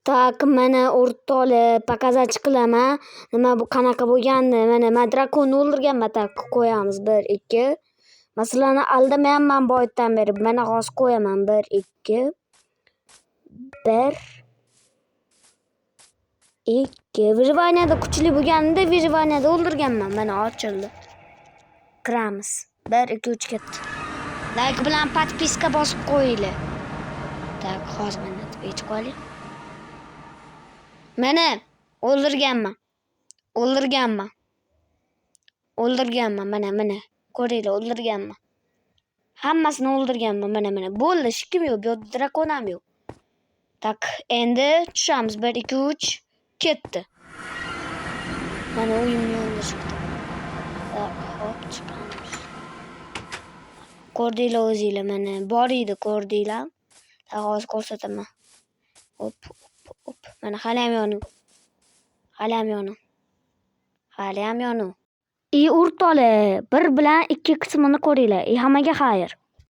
Так, mana, o'rtoqlar, показать qilaman. Nima bu, qanaqa bo'lganini. Mana, men drakonni o'ldirganman. Так, qo'yamiz. 1, 2. Man sizlarni aldamayapman boyatdan beri. Mana, hozir qo'yaman. 1, 2. 1, 2. Выживания da kuchli bo'lganida, выживания da o'ldirganman. Mana, ochildi. Kiramiz. 1, 2, 3, ketdi. Like bilan подписка bosib qo'yinglar. Так, hozir mana yechib qo'yaylik. Mana, o'ldirganman. O'ldirganman. O'ldirganman. Mana, mana. Ko'ringlar, o'ldirganman. Hammasini o'ldirganman. Mana, mana. Bo'ldi, hech kim yo'q. Bu yerda drakon ham yo'q. Так, endi tushamiz. 1, 2, 3, ketdi. Mana, uyimni yonida chiqdi. Так, hop, chiqamiz. Ko'rdinglar o'zinglar, mana, bor edi, ko'rdinglar. Так, hozir ko'rsataman. Hop, hop, hop. Mana, haliyam yonuv. Haliyam yonuv. Haliyam yonuv. И o'rtoqlar, 1 bilan 2 qismini ko'ringlar. И hammaga xayr.